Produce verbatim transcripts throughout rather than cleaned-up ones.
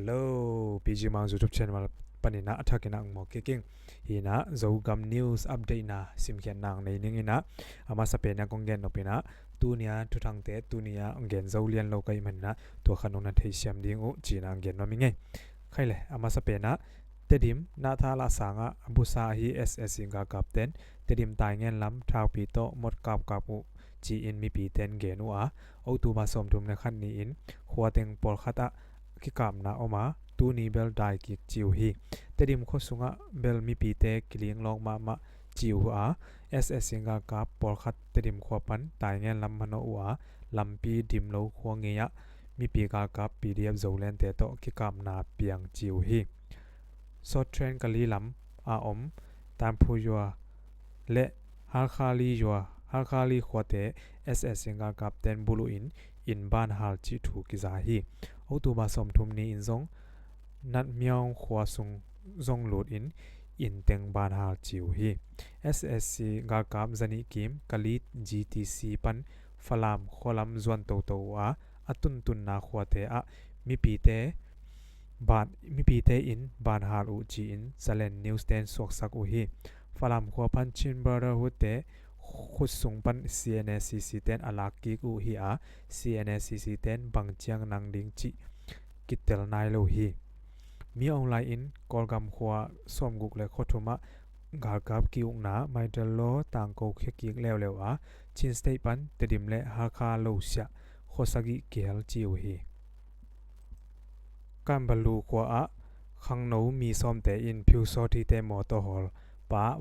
Hello, P G Mang YouTube channel panin ah a thakin ah hong mawk kik ing. Hi in ah Zogam News update na simkhiat nang nei ning in ah, a masa pen ah kong gen nop in ah, tuni a thuthangte tuni a hong gen zo lian lo ka hih manin ah, tua khat nong na theisiam ding uh ci in ah hong gen nuam ing ei. Khai le, a masa pen ah Tedim Nahtha lah sangah a busa ahi S S C galkapten Tedim taingen lam thaupi tawh mot kapkap uh ci-in mipite in gen uh a, October sawmthum le khat ni-in khua teng pawlkhat ah kikapna om a, tuni bel dai kik ci uh hi. Tedim khua sungah bel mipite kilinglawk mahmah ci uh a, S S C galkap pawlkhat Tedim khua pan taingen lam manawh uh a, lampi dim lo khua ngei ah mipi galkap P D F Zolente tawh kikapna piang ci uh hi. Sawt Train Kali lam a om Tanphu Yua le Halkhali Yua, Halkhali khuate S S C galkapten buluh in inn banhal cih thu kiza hi. October sawmthum ni-in zong Natmyaung khua sung zong lut in inn teng banhal ci uh hi. S S C galkap zanih kim Kali G T C pan Falam khualam zuan toto uh a, a tuntunna khuate ah mipite ban, mipite in banhal uh ci-in Zalen News ten suaksak uh hi. Falam khua pan Chin Brotherhood te khut sung pan C N A C C ten a lak kik uh hi a, C N A C C ten bang ciang nang ding cih kitel nai lo hi. Min Aung Hlaing in Kawlgam khua sawmguk le khuathum ah galkap ki-ukna Maitellawr tangko khia kik leuleu a, Chin State pan Tedim le Hakha lo siah khua sagih kihel ci uh hi. Kanbalu khua ah khangno mi sawmte in Phyu Sawt Hite mawtaw hawl pa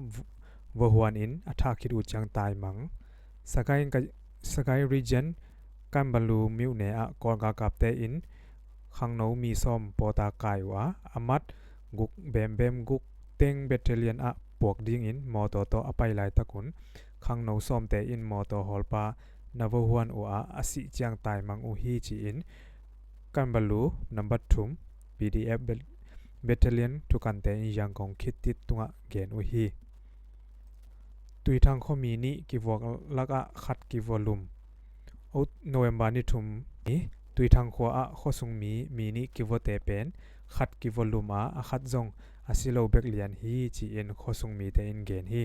va huan in a thah khit uh ciang taimang. Sagaing, Sagaing Region Kanbalu myone ah Kawl galkapte in khangno mi sawm pawta kai uh a, a mat guk bembem guk teng battalion ah puak dingin mawtaw tawh a pai laitakun khangno sawmte in mawtaw hawlpa na va huan uh a, a sih ciang taimang uh hi ci-in Kanbalu nambat thum P D F bat-, battalion thukante in Yangon khittit tungah gen uh hi. Tuithang khuami nih kivuak lakah khat kivua lum. November ni thum ni Tuithang khua ah khuasung mi, mi nih kivuate pen khat kivua lum a, a khat zong a si lo bek lian hi ci-in khuasung mite in gen hi.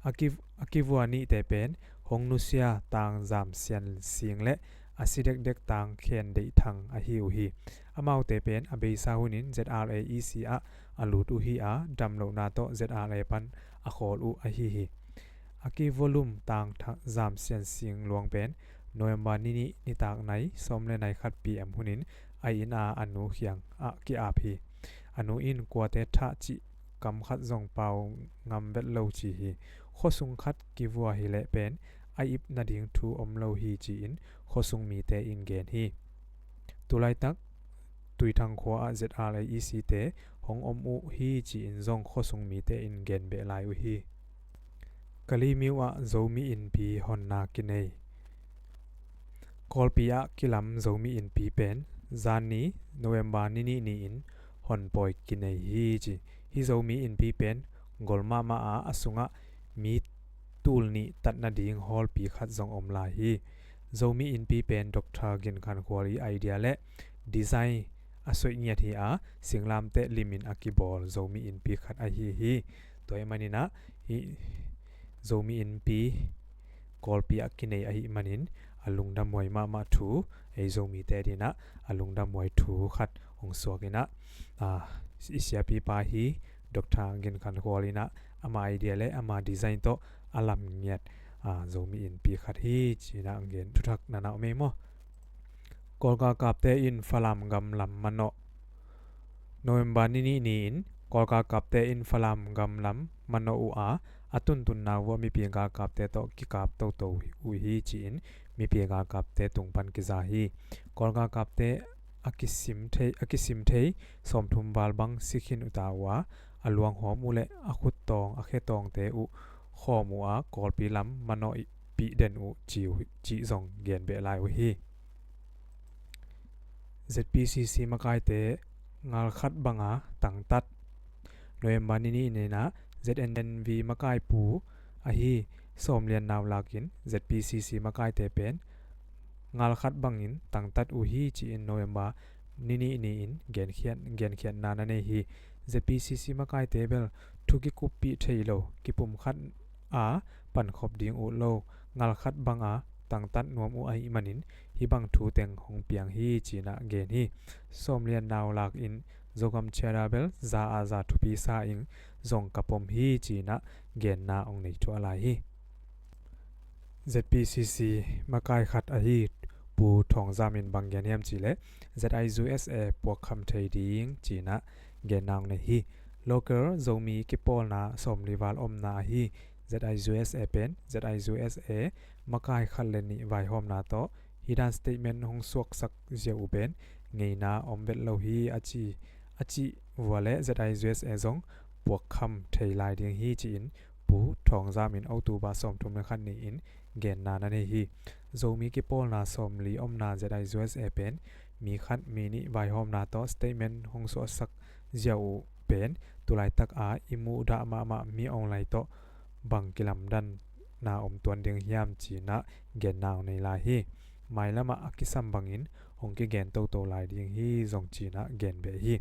A ki, a kivua nihte pen hong nusia Tang Zam Sian Sing le a si dekdek Tang Khen Deih Thang ahi uh hi. Amaute pen a beisa hunin Z R A E C ah a lut uh hi a, damlohna tawh Z R A pan a khawl uh ahi hi. A kivua lum Tang Zam Sian Sing luang pen November ni nih nitak nai sawm le nai khat P M hunin a inn a a nu khiang ah ki-ap hi. A nu in kuate thah cih kam khat zong pau ngam vet lo ci hi. Khuasung khat kivua hileh pen a ip nading thu om lo hi ci-in khuasung mite in gen hi. Tulaitak Tuithang khua ah Z R A E C te hong om uh hi ci-in zong khuasung mite in gen beh lai uh hi. Kali myo ah Zomi Innpi honna kinei. Kawlpi ah kilam Zomi Innpi pen zanni November ni nih ni-in honpawi kinei hi ci. Hih Zomi Innpi pen gol mahmah a, a sungah mi tul nih tat nading hawlpi khat zong om lai hi. Zomi Innpi pen Doctor Gin Khan Khual i idea le design a soih ngiat hi a, singlamteh limin a kibawl Zomi Innpi khat ahi hi. Tua ahih manin ah hih Zomi Innpi Kawlpi ah kinei ahih manin a lungdamhuai mahmah thu, ei Zomite adingin ah a lungdamhuai thu khat hong suak in ah, ah, i siapipa hi Doctor Gin Khan Khual in ah ama idea le ama design tawh a lam ngiat, ah, Zomi Innpi khat hi ci-in ah hong gen thuthak na na om ei maw? Kawl galkapte in Falam gam lam manawh. November ni nih ni-in Kawl galkapte in Falam gam lam manawh uh a, a tuntunna uh ah mipi galkapte tawh kikap toto uh hi ci-in mipi galkapte tung pan kiza hi. Kawl galkapte a kisim thei, a kisim thei sawmthum val bang si khin uh ta uh a, a luanghawm uh le a khuttawng a khetawngte uh khawm uh a, Kawlpi lam manawh ih pih den uh ci uh, cih zong gen beh lai uh hi. Z P C C makaite ngal khat banga tangtat. November ni nih ni-in ah Z N V makaipu ahi Sawm Lian Nau Lak in Z P C C makaite pen ngal khat bangin tangtat uh hi ci-in November ni nih ni-in genkhiat, genkhiatna na nei hi. Z P C C makaite bel thu kikuppih thei lo, kipumkhat a pankhop ding uh lo, ngalkhat banga tangtat nuam uh ahih manin hih bang thu teng hong piang hi, ci-in ah gen hi. Sawmlian nau lakin Zogam Chair ah bel za a za thupi sa ing, zong ka pom hi, ci-in ah genna hong nei thuah lai hi. Z P C C makai khat ahi Pu Thawng Zam in bang gen hiam cih leh, Z I U S A puakkham thei ding, ci-in ah genna hong nei hi. Local Zomi kipawlna sawmli val omna ahi Z I U S A pen, Z I U S A makai khat le nih vaihawmna tawh hih dan statement hong suaksak ziau uh pen ngeina om vet lo hi a ci, a cih vua leh Z I U S A zong puakkham thei lai ding hi, ci-in Pu Thawng Zam in October sawmthum le khat ni-in genna na nei hi. Zomi kipawlna sawmli omna Z I U S A pen mi khat mi nih vaihawmna tawh statement hong suaksak ziau uh pen tulaitak a i muhdah mahmah mi online tawh bang kilamdanna om tuan ding hiam, ci-in ah genna hong nei lai hi. Mailam ah a kisam bangin hong kigen toto lai ding hi zong, ci-in ah gen beh hi.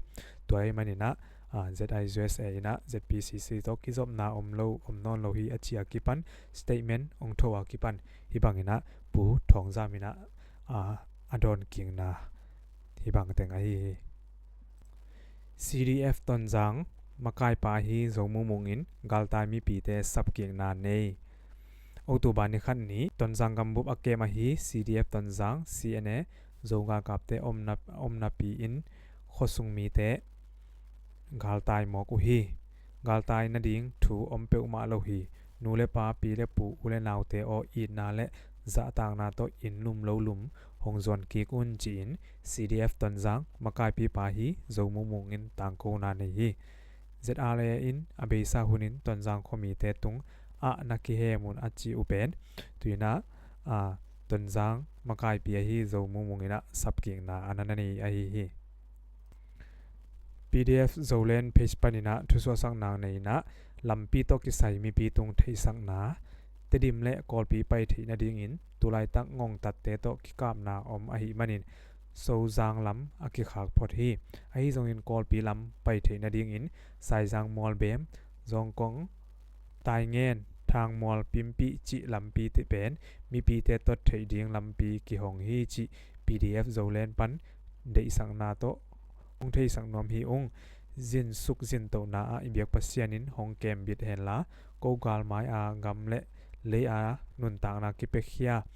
Tua ahih manin ah, ah, Z I U S A in ah Z P C C tawh kizopna om lo, om nawn lo hi a ci a kipan, statement hong tho a kipan, hih bangin ah Pu Thawng Zam in ah, ah, a dawnkikna hih bang teng ahi hi. C D F Tonzang makaipa ahi Zo Mung Mung in galtai mipite sapkikna nei. October ni khat ni Tonzang gambup a kem ahi C D F Tonzang, C N A, Zo galkapte omna, omnapi in khuasung mite galtai mawk uh hi. Galtai nading thu om peuhmah lo hi. Nu le pa, pi le pu, u le naute aw itna le zahtakna tawh inn lum lo lum hong zuan kik un, ci-in C D F Tonzang makaipipa ahi Zo Mung Mung in tangkona nei hi. Z R A in a beisa hunin Tonzang khuamite tung ah na kihem un a ci uh pen, tu-in ah, ah, Tonzang makaipi ahi Zo Mung Mung in ah sapkikna a na na nei ahi hi. P D F Zoland page panin ah thusuahsakna nei in ah, lampi tawh kisai mipi tung theihsakna, Tedim le Kawlpi pai theih nadingin tulaitak ngongtatte tawh kikapna om ahih manin Sozang lam a kikhak phot hi. Ahi zongin Kawlpi lam pai theih nadingin Saizang, Mualbem, Zawngkong, Taingen, Thangmual, Pimpih cih lampi te pen mipite tot theih ding lampi kihong hi cih P D F Zoland pan deihsakna tawh hong theisak nuam hi ung. Zinsuk zintohna ah i biak Pasian in hong kembit henla, ko galmai a gam le lei a nuntakna kipiakhia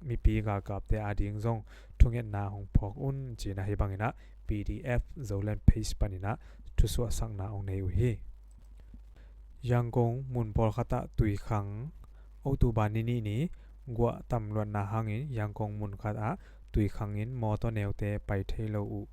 mipi galkapte ading zong thungetna hong phawk un, ci-in ah hih bangin ah P D F Zoland page panin ah thusuahsakna hong nei uh hi. Yangon mun pawlkhat ah tuikhang. October ni nih ni guah tam luatna hangin Yangon mun khat ah tuikhang in mawtaw neute pai thei lo uh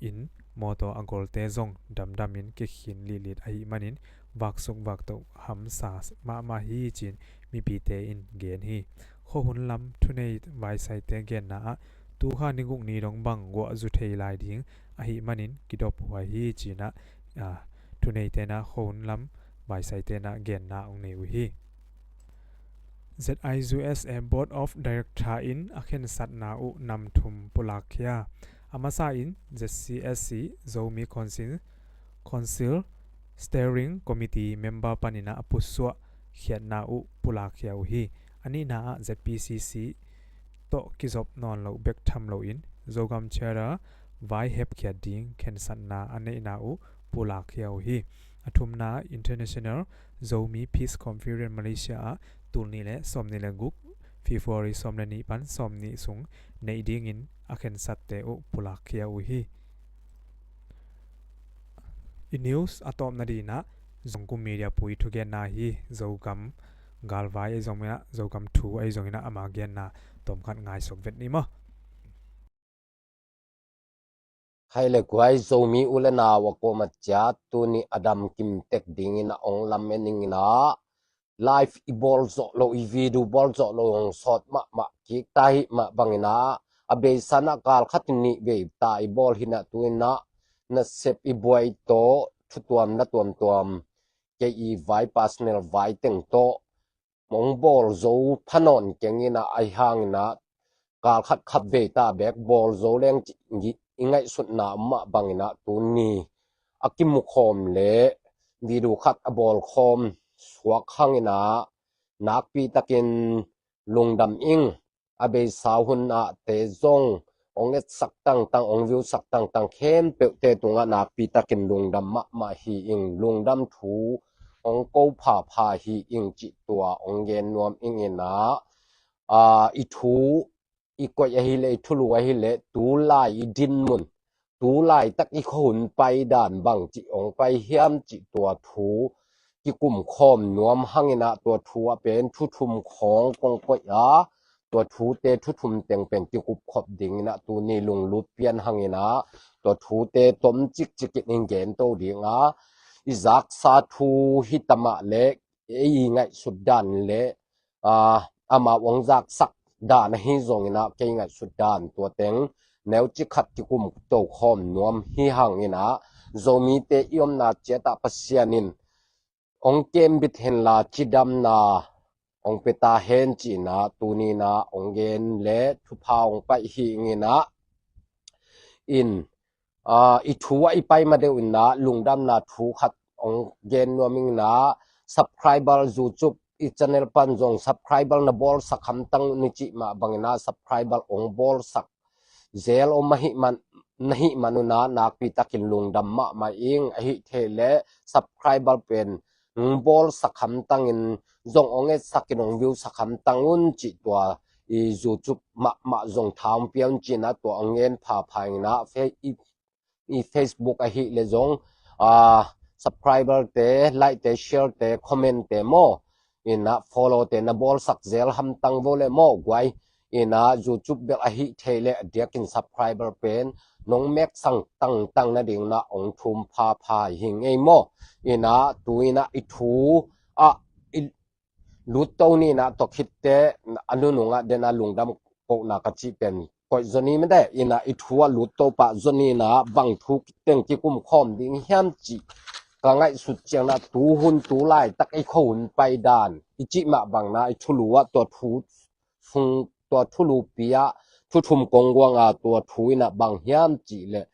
in, mawtaw a golte zong damdam in kikhin lihlit ahih manin vaksuk vaktoh hamsa mahmah hi, ci-in mipite in gen hi. Khuahun lam thunei vaisaite genna ah tukha ni guk ni dong bang guah zu thei lai ding ahih manin kidophuai hi, ci-in ah, ah, thuneite in ah khuahun lam vaisaite in ah genna hong nei uh hi. Z I U S A Board of Director in a khensatna uh nam thum pulakkhia. A masa in Z C S C Zomi Council, Council Steering Committee member panin ah a pusuah khiatna uh pulakkhia uh hi. A nihna ah Z P C C tawh kizop nawn loh bek tham loin Zogam Chair ah vai hepkhiat ding khensatna a neihna uh pulakkhia uh hi. A thumna International Zomi Peace Conference Malaysia ah tul nih le sawmnih le guk, February sawm le nih pan sawmnih sung neih dingin a khensatte uh pulakkhia uh hi. I news a tawpna dingin ah Zogam Media Pui thugenna hi. Zogam galvai ahi zongin ah, Zogam thu ahi zongin ah ama genna tawmkhat ngaihsuk vet ni maw. Hai le guai, Zomi u le nau a kuamah ciat tuni a dam kim tek dingin a ong lam en ning in ah, live i bawl zawh loh, i video bawl zawh loh hong sawt mahmah kik ta hi mah bangin ah, a beisa in ah kal khat in nih vei ta i bawl hi in ah, tu in ah nasep i buai tawh thutuam la tuamtuam kei i vai, personal vai teng tawh mong bawl zo pha nawn keng in ah, ahi hangin ah kal khat khat vei ta bek bawl zo leng ci, i ngaihsutna om mah bangin ah tuni a kimukhawm le video khat a bawlkhawm suak hangin ah nakpi takin lungdam ing. A beisa hun ah te zong ong etsak tangtang, ong viewsak tangtang khempeuhte tungah nakpi takin lungdam mahmah hi ing. Lungdam thu ong ko phapha hi ing cih tua ong gen nuam ing in ah, a, i thu i koih ahileh, i thulu ahileh, tulai i dinmun, tulai tak i khuahun pai dan bang cih ong pai hiam cih tua thu kikum khawm nuam hangin ah tua thu ah pen thu thum khawng kong koih a, tua thute thu thum teng pen kikup khop dingin ah tuni lunglut pian hangin ah tua thute tom cikcik in ong gen to ding a, i zaksa thu hi ta mah leh, ei i ngaihsut dan le, a, amau ong zaksak dan ahi zongin ah kei ngaihsut dan tua teng neucik khat kikum to khawm nuam hi hangin ah, Zomite i omna ciat ah Pasian in ong kembit hen la cidamna ong pia ta hen ci-in ah tuni in ah ong gen le thupha ong paih hi ing in ah, in, a, i thu ah i pai ma deuh in ah lungdamna thu khat ong gen nuam ing in ah, subscriber, YouTube i channel pan zong subscriber na bawlsak hamtang un i cih mah bangin ah subscriber ong bawlsak zel om ahih man, na hih man un ah nakpi takin lungdam mahmah ing. Ahih theih leh subscriber pen ong bawlsak hamtang in, zong ong etsak in ong viewsak hamtang un cih tua i YouTube mahmah zong tha ong pia un ci-in ah tua ong gen phapha ing in ah, fe-, i, i Facebook ahileh zong, a, subscriber te, like te, share te, comment te maw, in ah follow te na bawlsak zel hamtang vo leh maw guai. In ah YouTube bel ahih theih leh a diakin subscriber pen nong meksang tangtang nading in ah ong thum phapha hi ing ei maw. In ah tu in ah i thu ah i lut to ni in ah tua khit teh a nunung ah den ah lungdam kohna ka cih pen koih zaw ni mah teh. In ah i thu ah lut to pah zaw ni in ah bang thu teng kikum khawm ding hiam cih ka ngaihsut ciangin ah tu hun tu laitak i khuahun pai dan i cih mah bangin ah i thulu ah tua thu sung, tua thulupi ah thu thum kong guang a tua thu in ah bang hiam cih leh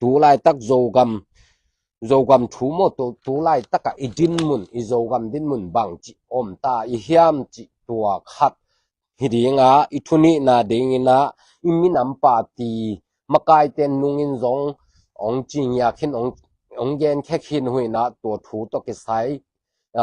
tu laitak Zogam, Zogam thu maw, tu, tu laitak ah i dinmun, i Zogam dinmun bang cih om ta i hiam cih tua khat hi ding a, i thu nihna dingin ah i minam party makaite nungin zong ong ci ngiak khin, ong, ong gen khek khin uh in ah tua thu tawh kisai,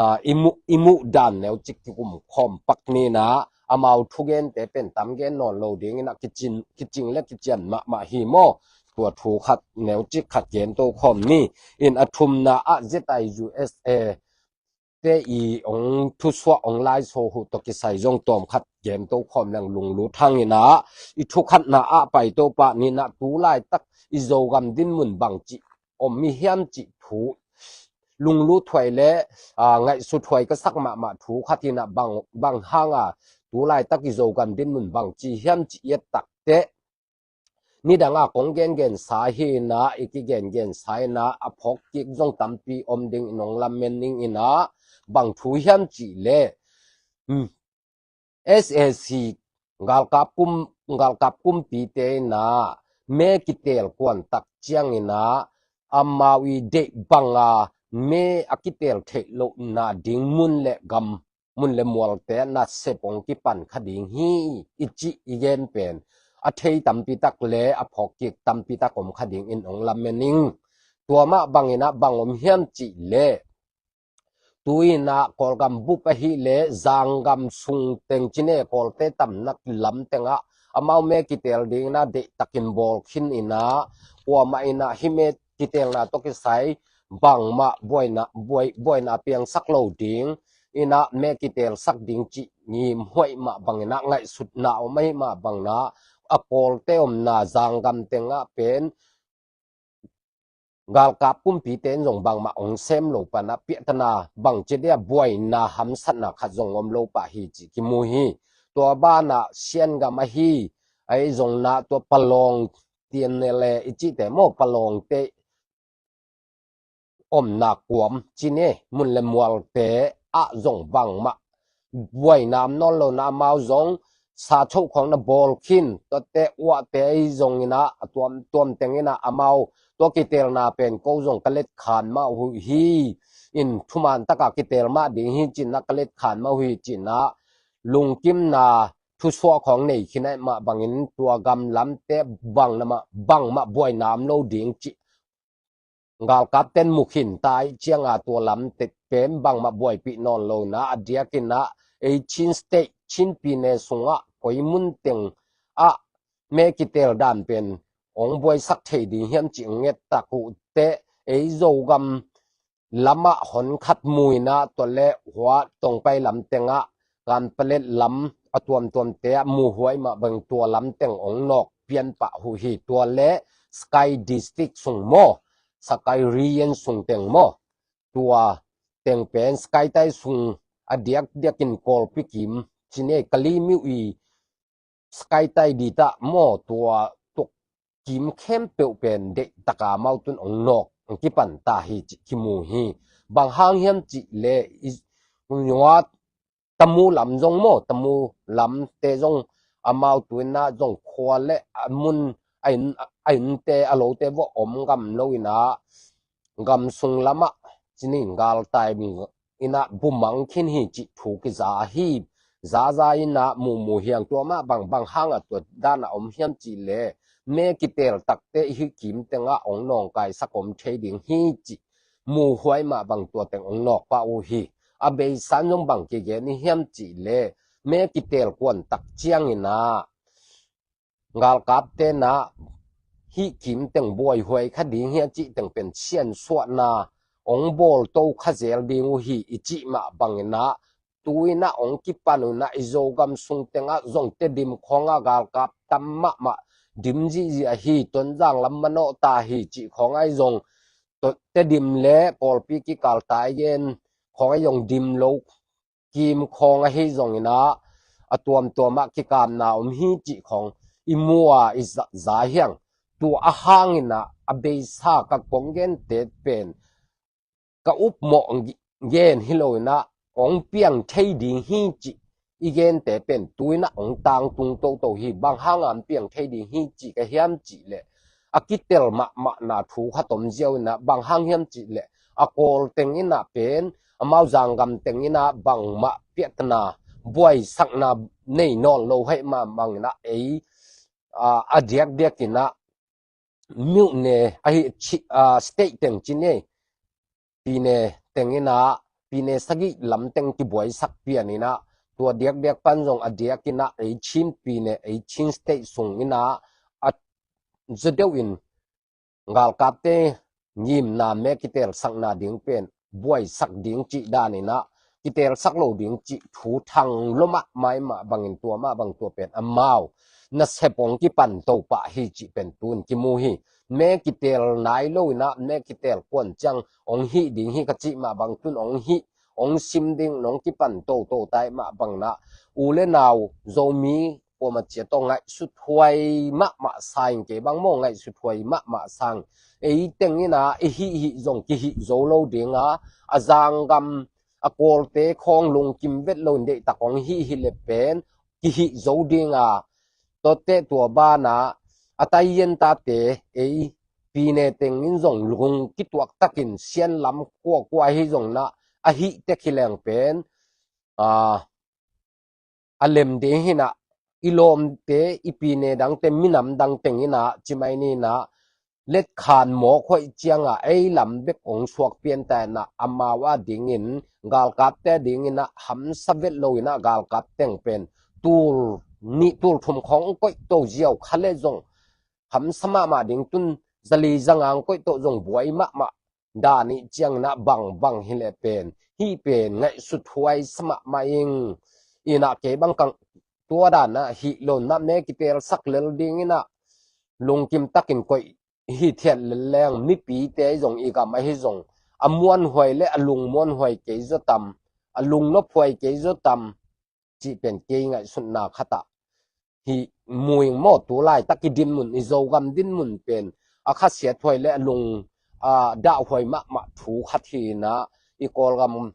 a, i muh, i muh dan neucik kikum khawm pak ni in ah, amau thugente pen tam gen nawn lo dingin ah kicing, kicing le kician mahmah hi maw. Tua thu khat neucik khat gen to khawm ni. In a thumna ah Z I U S A te i ong thusuah ong laiso uh tawh kisai zong tawm khat gen to khawm leng lunglut hang in ah, i thu khatna ah pai to pah ni in ah tu laitak i Zogam dinmun bang cih om i hiam cih thu lunglut huai le, a, ngaihsut huai ka sak mahmah thu khat in ah bang, bang hang a tu laitak i Zogam dinmun bang ci hiam cih i et tak teh nidang a kong gengensa hi in ah, i kigengensa in ah a phawk kik zong tampi om ding in ong lamen ning in ah, bang thu hiam cih leh, hmm, S A C galkap kum, galkap kumpite in ah me kiteel kuan tak ciangin ah amau i deih bang a me a kiteel theih lohna ding mun le gam, mun le mualte ah nasep ong kipan kha ding hi i cih i gen pen a thei tampi tak le a phawk kik tampi tak om kha ding in ong lamen ning. Tua mah bangin ah bang om hiam cih leh, tu in ah Kawlgam bup ahih leh zanggam sung teng ci ne, Kawlte tamna lam teng ah amau me kiteel ding in ah deihtakin bawl khin in ah, kuamah in ah hih me kiteelna tawh kisai bangmah buaina, buai, buaina piangsak lo ding in ah me kiteelsak ding cih ngim huai mah bangin ah ngaihsutna om ahih mah bangin ah a Kawlte omna zanggam teng ah pen galkap kumpite in zong bangmah ong sem lo pan ah piahtana bang ci dia buaina hamsatna khat zong om lo pah hi cih kimu hi. Tua banah Siangam ahi, ahi zongin ah tua Palawng T N L A i cihte maw, Palawngte omna kuam ci ne, mun le mualte ah zong bangmah buaina om nawn lo in ah amau zong sa cho khawng na bawl khin, tuate uahte ahi zongin ah a tuamtuam tengin ah amau tua kitelna pen ko zong ka letkhan mah uh hi. In thuman taka kitel mah ding hi ci-in ah ka letkhan mah uh hi ci-in ah lungkimna thusuah khawng nei khin ahih mah bangin tua gam lamte bang na mah, bangmah buaina om lo ding cih galkapten mu khin ta ahih cianga tua lamte pen bangmah buaipih nawn lo in ah a diakin ah ei Chin State, Chin Pyine sungah koi mun teng ah me kitel dan pen ong buaisak thei ding hiam cih nget tak uh teh ei Zogam lamah hon khat mu in ah tua le hua Tongpai lam tengah Kanpalet lam a tuamtuamte ah muhuai mah bang tua lam teng ong nawk pian pah uh hi. Tua le Sagaing District sung maw, Sagaing Region sung teng maw, tua teng pen Sagaing tai sung a diakdiakin Kawlpi kim ci ni, Kalaymyo i Sagaing tai ditah maw, tua tuk kim khempeuh pen deihtaka amau tun ong nawk ong kipan ta hi cih kimu hi. Bang hang hiam cih le i Tamu lam zong maw, Tamu lamte zong amau tu in ah zong khua le a mun a inn, a innte a lote vawh om ngam lo in ah gam sung lamah ci ni, galtai in ah bumang khin hi cih thu kiza hi. Zaza in ah mumu hiang tua mah bang, bang hanga tua dana om hiam cih le me kitel takte hih kim tengah ong nawngkaisak om thei ding hi cih muhuai mah bang tua teng ong nawk pah uh hi. A beisa in zong bang kigen i hiam cih le me kitel kuan tak ciangin ah galkapte in ah hih kim teng buaihuai kha ding hi a cih teng pen siansuahna ong bawl to kha zel ding uh hi i cih mah bangin ah tu in ah ong kipan uh in ah i Zogam sung tengah zong Tedim khawngah galkap tam mahmah dim zihzih ahi, Tonzang lam manawh ta hi cih khawng ahi zong Tedim le Kawlpi kikal tai gen khawng ahi zong dim lo kim khawng ahi zongin ah a tuamtuamah kikapna om hi cih khawng i mu a i za, za hiang. Tua a hangin ah a beisa ka kong gente pen ka upmawh gen hi lo in ah ong piang thei ding hi cih i gente pen tu in ah ong tangtung toto hi. Bang hanga ong piang thei ding hi cih ka hiam cih le a kitel mahmahna thu khat om ziau in ah bang hang hiam cih le a Kawl teng in ah pen amau zanggam teng in ah bangmah piatna buaisakna nei nawn lo ahih mah bangin ah ei a diakdiakin ah myone ahi state teng ci ni, Pyine teng in ah Pyine sagih lam teng kibuaisak pian in ah tua diakdiak pan zong a diakin ah ei Chin Pyine, ei Chin State sung in ah a za deuh in galkapte ngimna me kitelsakna ding pen buaisak ding cih dan in ah kitelsak lo ding cih thu thang lo mahmah ahih mah bangin tua mah bang tua pen amau nasep ong kipan to pah hi cih pen tun kimu hi. Me kitel nai lo in ah me kitel kuan ciang ong hih ding hi ka cih mah bang tun ong hih ong sim ding nong kipan toto ta ahih mah bangin ah u le nau Zomi kuama ciat tawh ngaihsuthuai mahmah sa ing, kei bang maw ngaihsuthuai mahmah sa ing. Ei teng in ah i hih hih zong kihih zo lo ding a, a zanggam a Kawlte khawng lungkim vet lo in deihtak ong hih hi le pen kihih zo ding a, tuate tua ban ah a taiyen tate ei Pyine teng in zong lung kituak takin sian lam kuakua hi zong in ah a hih tek hi leng pen a a lem ding hi in ah i lawmte i Pyine dangte minam dang teng in ah ci mai ni in ah letkhan mawk hoih ciang a ei lam bek ong suak pian ta in ah amau a dingin galkapte a dingin ah hamsa vet lo in ah galkap teng pen tul nih tul thum khawng ong koih to ziau kha le zong hamsa mahmah ding, tun zali zanga ong koih to zong buai mahmah dan ih ciang in ah bangbang hi le pen hih pen ngaihsuthuai sa mahmah ing. In ah kei bang kang tua dan ah hih lo in ah me kitelsak lel ding in ah lungkim takin koih hi thiat lel leng mipite ahi zong i gam ahi zong a muanhuai le a lungmuanhuai kei zaw tam, a lungnophuai kei zaw tam cih pen kei ngaihsutna khat ah hi mu ing maw. Tu laitak i dinmun, i Zogam dinmun pen a khasiathuai le a lung a dahhuai mahmah thu khat hi in ah i Kawlgam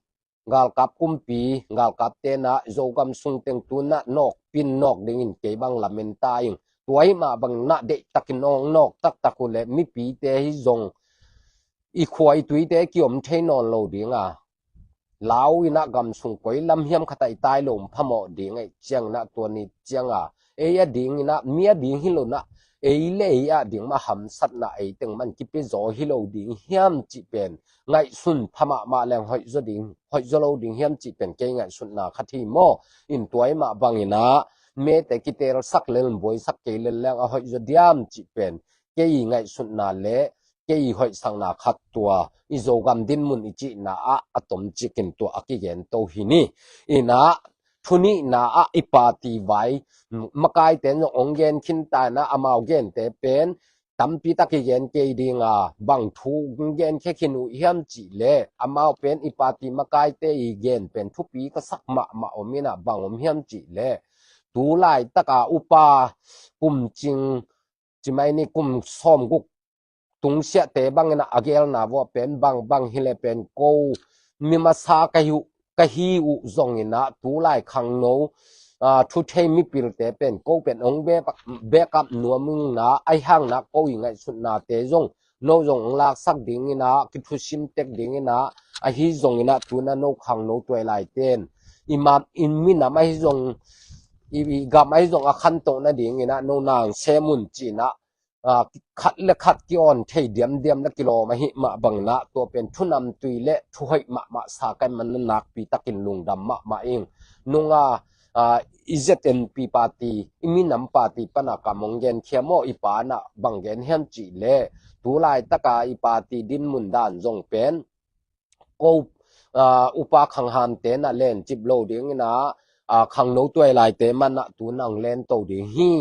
galkap kumpi galkapte in ah Zogam sung teng tu in ah nawk pin nawk dingin kei bang lamen ta ing. Tua hi mah bang na deihtakin nawk, nawk taktak uh leh mipite hi zong i khua i tuite kiom thei nawn lo ding a, lau in ah gam sung koi lam hiam khat ah i tai lo phamawh ding ahih ciangin ah tua ni ciang a, ei a dingin ah, mi a ding hi lo in ah, ei le ei a ding mah hamsatna ei teng mah kipia zaw hi lo ding hiam cih pen ngaihsun pha mahmah leng hoih zaw ding, hoih zaw lo ding hiam cih pen kei ngaihsutna khat hi maw. In tua hi mah bangin ah mete kitelsak lel, buaisak kei lel leng a hoih zaw diam cih pen kei ngaihsutna le kei hoihsakna khat tua i Zogam dinmun i cihna ah a tomcikin tua a kigen to hi ni. In ah thu nihna ah i party vai makaite in zong hong gen khin ta in ah, amau gente pen tampi tak i gen kei ding a, bang thu hong genkhia khin uh hiam cih leh amau pen i party makaite i gen pen thupi ka sak mahmah om in ah, bang om hiam cih leh tu laitak a upa kum cing, ci mai ni, kum sawmguk tungsiahte bangin ah a gelna vuah pen bangbang hi leh pen ko mi masa ka hi uh, ka hi uh zongin ah tu lai khangno, ah, thu thei mipilte pen ko pen hong be-, back up nuam ing in ah, ahih hangin ah ko i ngaihsutnate zong no zong hong laksak dingin ah, kithusim tek dingin ah, ahi zongin ah tu in ah no khangno tuailaite in i ma-, i minam ahi zong, i, i gam ahi zong a khantoh nadingin ah no na hong sem un ci in ah, ah, khat le khat ki-awn thei diamdiam le kilawm ahih mah bangin ah tua pen thu namtui le thu hoih mahmah sa ka hih manin ah nakpi takin lungdam mahmah ing. Nung a, ah, i Z N P party, i minam party pan a kam hong genkhia maw, i pa in ah bang gen hiam cih leh tu laitak a i party dinmun dan zong pen ko, ah, upa khanghamte in ah lencip lo dingin ah, ah, khangno tuailaite man ah tu in ah hong len to ding hi.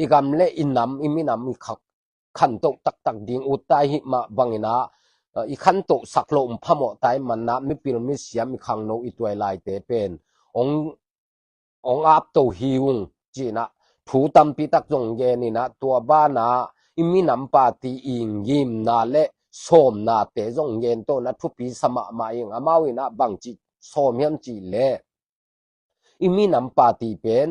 I gam le i nam, i minam i kha-, khantoh taktak ding ut ta i hih mah bangin ah, ah, i khantohsak loh phamawh ta i hih manin ah mipil misiam i khangno i tuailaite pen hong hong ap to hi ung ci in ah thu tampi tak zong gen in ah, tua banah i minam party i ngimna le sawmnate zong gen to in ah thupi sa mahmah ing. Amau in ah bangci sawm hiam cih leh i minam party pen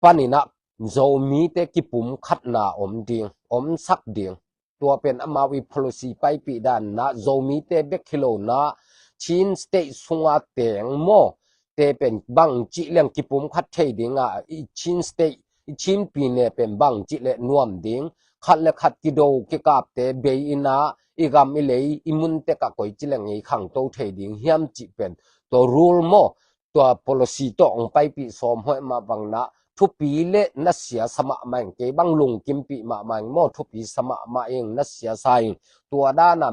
panin ah Zomite kipumkhatna om ding, omsak ding. Tua pen amau i policy paipih dan in ah Zomite bek hi lo in ah Chin State sunga teng maw, te pen bangci leng kipumkhat thei ding a, i Chin State, i Chin pyine pen bangci le nuam ding, khat le khat kido kikapte bei in ah i gam i lei i mun tek ah koici leng i khangto thei ding hiam cih pen tua rule maw, tua policy tawh hong paipih sawm hoih mah bangin ah thupi le nasia sa mahmah ing. Kei bang lungkimpih mahmah ing maw, thupi sa mahmah ing, nasia sa ing. Tua dan a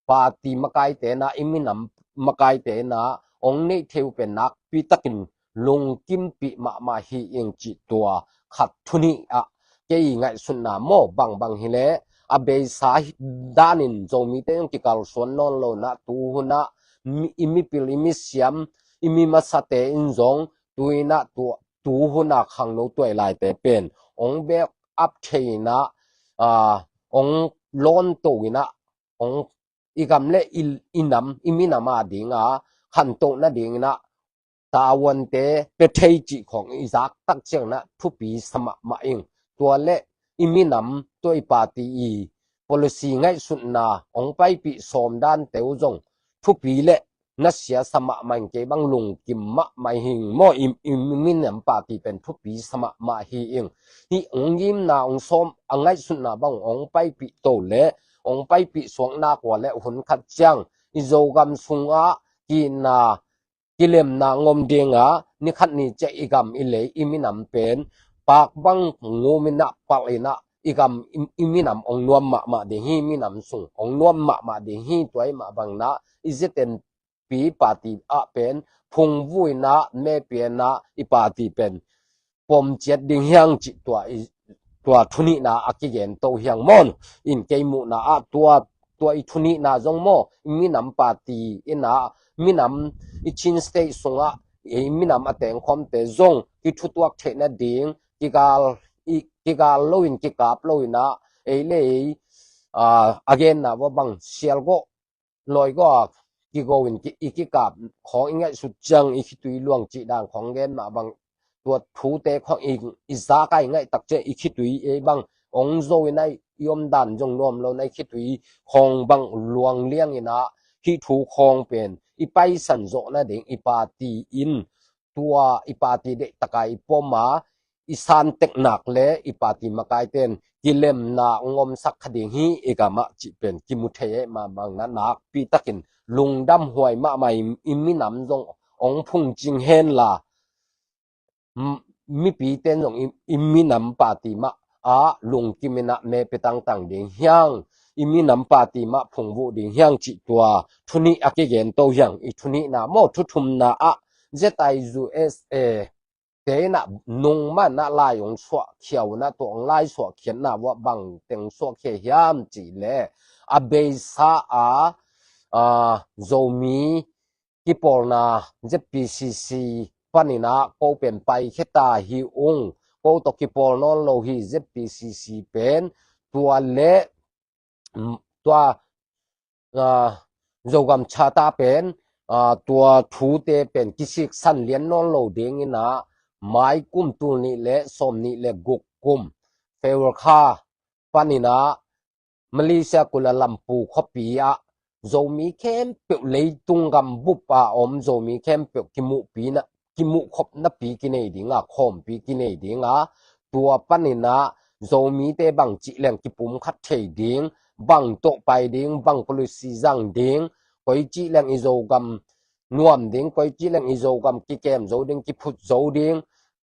party makaite in ah, i minam makaite in ah hong neih thei uh pen nakpi takin lungkimpih mahmah hi ing cih tua khat thu nih ah kei ngaihsutna maw, bangbang hi leh a beisa hi-, danin Zomite zong kikalsuan nawn lo in ah tu hun ah mi-, i mipil, i misiam, i mi masate in zong tu in ah tu, tu hun ah khangno tuailaite pen hong back up thei in ah, ah, hong lawn to in ah, hong i gam le i, i nam, i minam a ding a khantoh nadingin ah tavuante pia thei cih khawng i zak tak ciangin ah thupi sa mahmah ing. Tua le i minam, tua i party i policy ngaihsutna hong paipih sawm dante uh zong thupi le nasia sa mahmah ing. Kei bang lungkim mahmah ing maw, i, i minam party pen thupi sa mahmah hi ing. Hih hong ngimna, hong sawm a ngaihsutna bang hong paipih to le hong paipih suak nak uh leh hun khat ciang i Zogam sungah kihna kilemna hong om ding a, ni khat ni ciang i gam i lei i minam pen pak bang ngum in ah palh in ah i gam i, i minam hong nuam mahmah ding hi, minam sung hong nuam mahmah ding hi. Tua ahih mah bangin ah i Z N P party ah pen phungvuh in ah, meh pia in ah i party pen pom ciat ding hi hang cih tua i, tua thu nihna a kigen to hi hang maw. In kei muhna ah tua, tua i thu nihna zong maw, i minam party in ah, minam i Chin State sungah i minam a tengkhawmte zong kithutuak theih nading, kigal, i, kigal lo in, kikap lo in ah, ei le ei, ah, a genna uh bang sial gawh, lawi gawh a kigo in ki, i kikap khawng i ngaihsut ciang i khitui luang cih dan khawng gen mah bang tua thute khawng i, i zak a i ngaih tak ciang i khitui ei bang ong zo in a i omdan zong nuam lo in a i khitui khawng bang luang liang in a hih thu khawng pen i paisan zawh nading i party in tua i party deih tak a i pom a i santek nak le i party makaite in kilemna ong omsak kha ding hi i gam ah cih pen kimu thei ei mah bang in a nakpi takin lungdam huai mahmah i, i minam zong ong phungcing hen la mipite in zong i minam party mah ah lungkim in a me pe tangtang ding hiang, i minam party mah phungvuh ding hiang cih tua thunih a kigen to hiang. I thunihna maw, thuthumna ah Z I U S A te in a nungmah in a lai ong suahkhia uh in a tua ong lai suahkhiatna uh ah bang teng suahkhia hiam cih le a beisa a, a, Zomi kipawlna Z P C C panin a ko pen paikhia ta hi ung, ko tawh kipawl nawn lo hi Z P C C pen tua le tua Zogam Charter pen tua thute pen kisiksan lian nawn lo ding in a mai kum tul nih le sawm nih le guk kum February kha panin a Malaysia Kuala Lumpur khuapi ah Zomi khempeuh leitung gam bup a om Zomi khempeuh kimuhpi na kimuh khopna pi kinei ding a, khawmpi kinei ding a, tua panin a Zomite bang cih leng kipum khat thei ding, bang tawh pai ding, bang policy zang ding, koi cih leng i Zogam nuam ding, koi cih leng i Zogam kikem zo ding, kiphut zo ding,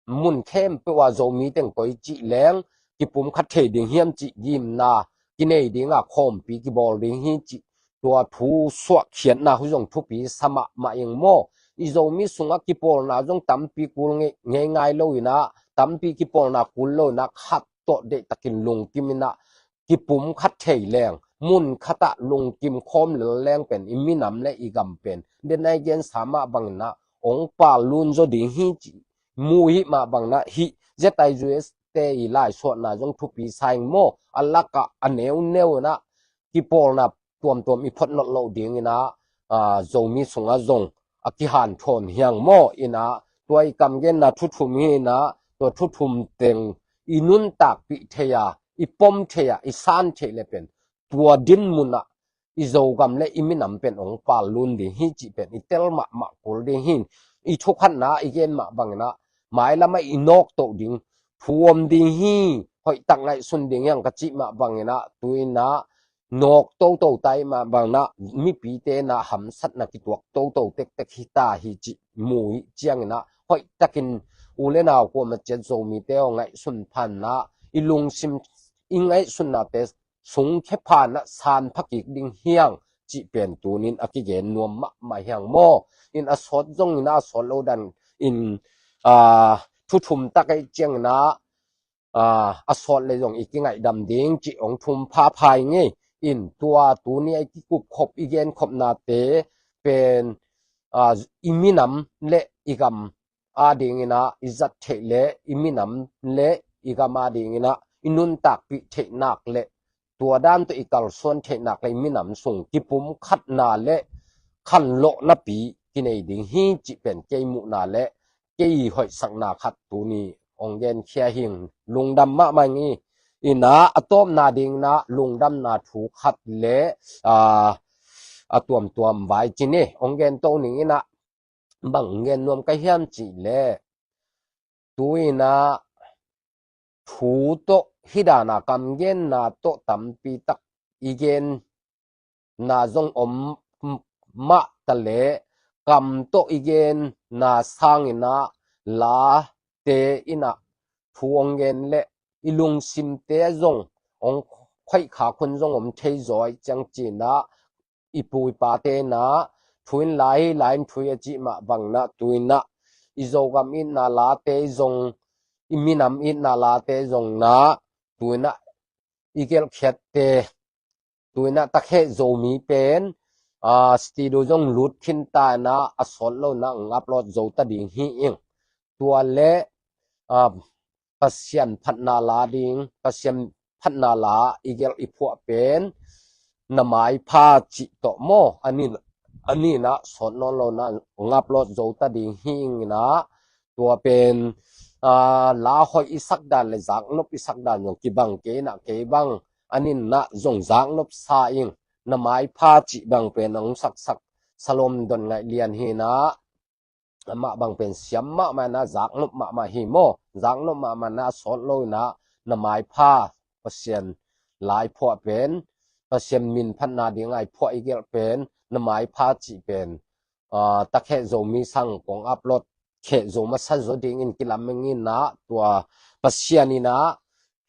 mun khempeuh a Zomi teng koi cih leng kipum khat thei ding hiam cih gimna kinei ding a, khawmpi kibawl ding hi cih tua thu suahkhiatna hu zong thupi sa mahmah ing maw. I Zomi sungah kipawlna zong tampi kul ngei ngai lo in a, tampi kipawlna kul lo in a, khat tawh deih takin lungkim in a kipum khat thei leng, mun khat ah lungkim khawm lel leng pen i minam le i gam pen den ai gensa mah bang in a ong pal lun zaw ding hi cih mu hi mah bang in a hih Z I U S te i lai suahna zong thupi sa ing maw. A lak ah a neuneu in a kipawlna tuamtuam i phot nawn loh ding in a, Zomi sungah zong a kihanthawn hiang maw in a, tua i kam genna thuthum hi in a, tua thuthum teng i nuntakpih thei a, i pom thei a, i san thei le pen tua din mun ah i Zogam le i minam pen ong pal lun ding hi cih pen i tel mahmah kul ding hi. I thukhatna i gen mah bang in a mailam ah i nawk toh ding, thu om ding hi, hoih tak ngaihsun ding hiang ka cih mah bang in a tu in a nawk toto ta i mah bang in a mipite in a hamsatna kituak toto tektek hi ta hi cih mu hi ciang in a hoih takin u le nau kuamah ciat Zomite aw ngaihsun phan in a i lungsim i ngaihsunnate sungkhia phan in a san pha kik ding hiang cih pen tunin a kigen nuam mahmah hiang maw. In a sawt zong in a sawt lo dan in thuthum tak ei ciang in a a sawt le zong i kingaihdam ding cih ong thum phapha ing ei. In tua tuni a i kikup khop i gen khopnate pen i minam le i gam a ding in a i zat theih le i minam le i gam a ding in a i nuntakpih theih nak le tua dan tawh i kalsuan theih nak le i minam sung kipum khatna le khanlawhna pi kinei ding hi cih pen kei muhna le kei hoihsakna khat tuni ong genkhia hing. Lungdam mahmah ing i. In a a tawpna ding in a lungdamna thu khat le a tuamtuam vai ci ni ong gen to ning in a bang gen nuam ka hiam cih le tu in a thu tawh hih dan a kam genna tawh tampi tak i genna zong om mah ta le kam tawh i genna sang in a late in a thu ong gen le i lungsimte zong ong khoih khak hun zong om thei zaw i ciang ci in a i pu i pate in a thu in lai hi lai in thu hi a cih mah bang in a tu in a i Zogam itna late zong i minam itna late zong in a tu in a i gelhkhiatte tu in a takheh Zomi pen studio zong lut khin ta in a a sawt lo in a ong upload zo ta ding hi ing. Tua le Pasian phatna la ding, Pasian phatna la i gelh i phuah pen na maipha cih tawh maw a ni in a sawt nawn lo in a ong upload zo ta ding hi ing in a tua pen aa, la hoih i sak dan le zaknop i sak dan zong kibang kei inah, kei bang a ninah zong zaknop sa ing, na maipha cih bang pen a hong saksak Salom Don Ngaih Lian hi inah, amah bang pen siam mahmah inah, zaknop mahmah hi maw. Zaknop mahmah inah a sawt lo inah, na maipha, Pasian lai phuah pen, Pasian min phatna ding a i phuah i gelh pen, na maipha cih pen, aa, takheh Zomi sang kong upload kheh zo masa zaw dingin kilamen inah, tua Pasian inah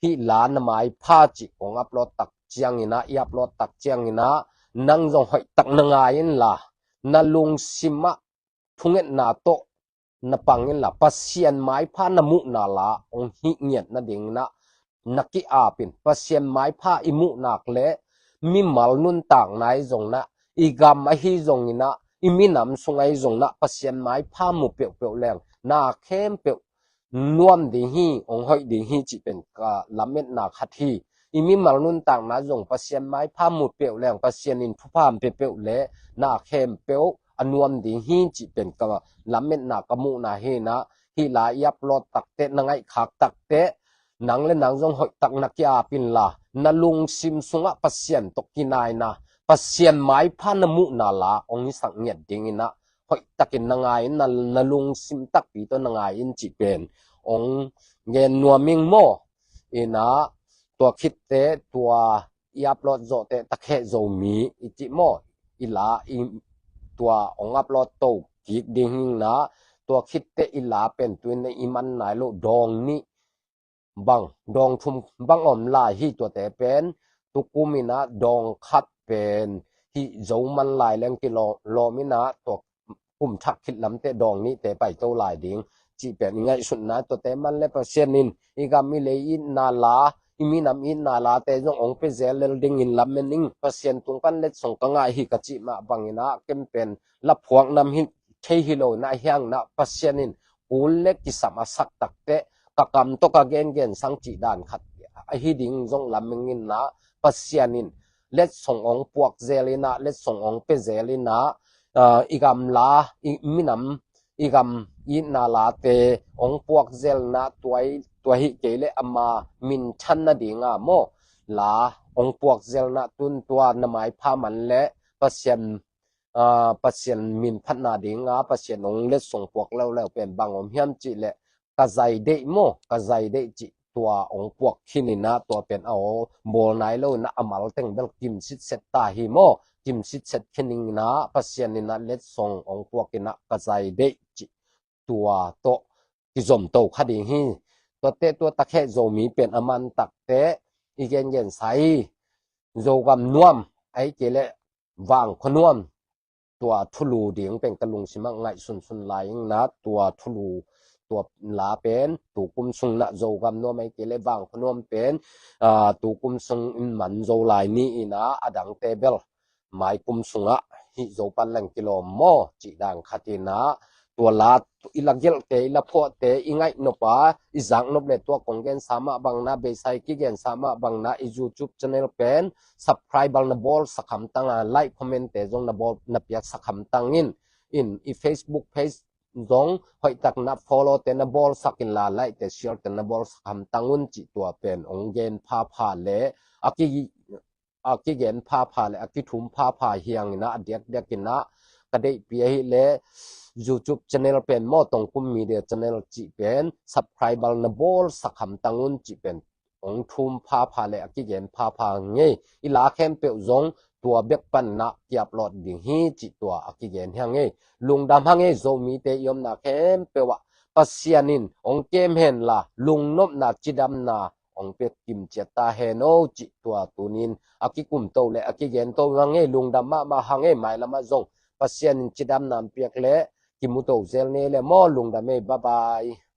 hih la na maipha cih kong upload tak ciang inah, i upload tak ciang inah, nang zong hoih tak na ngai inla, na lungsim ah thungetna tawh na pang inla, Pasian maipha na muhna la hong hih ngiat nading inah na ki-ap in. Pasian maipha i muh nak le mimal nuntakna i zong inah, i gam ahi zong inah, i minam sung ahi zong inah, Pasian maipha mu peuhpeuh leng na khempeuh nuam ding hi, hong hoih ding hi cih pen ka lametna khat hi. I mimal nuntakna zong Pasian maipha mu peuh leng, Pasian in thupha hong pia peuh le na khempeuh a nuam ding hi cih pen ka lametna, ka muhna hi inah, hih la i upload tak teh, na ngaihkhak tak teh, nang le nang zong hoih tak na ki-ap inla, na lungsim sungah Pasian tawh kinaina, Pasian maipha na muhna la hong hisak ngiat ding inah, hoih takin na ngai in, na, na lungsim takpi tawh na ngai in cih pen hong gen nuam ing maw. Inah, tua khit teh, tua i upload zawh teh, takheh Zomi i cih maw, i la i, tua hong upload to kik ding hi inah, tua khit teh i la pen tu inah i man nai loh dawng nih bang, dawng thum bang om lai hi. Tuate pen tukum inah dawng khat pen hih zo man lai leng kilawm inah, tua kum thak khit lam teh dawng nihte paito lai ding cih pen i ngaihsutna. Tuate man le Pasian in i gam i lei itna la, i minam itna late zong hong pia zel lel dingin lamen ing. Pasian tung pan letsong ka ngah hi ka cih mah bang inah, ken pen laphuak nam hi thei hi lo inah, hiang inah Pasian in kul le kisam a sak tak teh, ka kam tawh ka gengen sang cih dan khat ahi ding zong lamen inah, Pasian in letsong hong puak zel inah, letsong hong pia zel inah, aa, i gam la, i minam, i gam itna late hong puak zel inah, tua, tua hi kei le ama minthan nading a maw, la hong puak zel inah, tun tua na maipha man le Pasian, aa, Pasian min phatna ding a, Pasian hong letsong puak leuleu pen bang om hiam cih le, ka zai deih maw, ka zai deih cih tua hong puak khin inah, tua pen a aw bawl nai lo inah, a mal teng bel kim sitset ta hi maw, kim sitset khin inah, Pasian inah letsong hong puak inah, ka zai deih cih tua tawh kizomto kha ding hi. Tuate, tua takheh Zomi pen a man tak teh i gengen sa hi. Zogam nuam, ahih kei le Vangkhua nuam, tua thulu ding pen ka lungsim ah ngaihsunsun lai ing inah, tua thulu, tua la pen tukum sung inah, Zogam nuam ahih kei le Vangkhua nuam pen, aa, tukum sung in man zo lai ni inah, a dangte bel mai kum sungah hih zo pan leng kilawm maw cih dan khat inah, tua la i la gelhte, i la phuahte i ngaihnop a, i zaknop le tua kong gensa mah bang inah, beisa i kigensa mah bang inah, i YouTube channel pen subscribe na bawlsak hamtang a, like, comment te zong na bawl, na piaksak hamtang in, in i Facebook page zong hoih tak inah follow te na bawlsak inla, like te, share te na bawlsak hamtang un cih tua pen hong gen phapha le, a ki a kigen phapha le a kithum phapha hiang inah, a diakdiak inah ka deihpih ahih le, YouTube channel pen maw, Tongkum Media Channel cih pen subscribe na bawlsak hamtang un cih pen hong thum phapha le a kigen phapha hi ing. I la khempeuh zong tua bek pan inah ki-upload ding hi cih tua a kigen hi ing. Lungdam hi ing, Zomite i omna khempeuh ah Pasian in hong kem henla, lungnopna, cidamna hong pia kimciat ta hen aw cih tua tuni-in a kikumto le a kigento hi ing. Lungdam mahmah hi ing. Mailam ah zong Pasian in cidamna hong piak le kimuto zel ni le maw. Lungdam hi ing. Bye bye.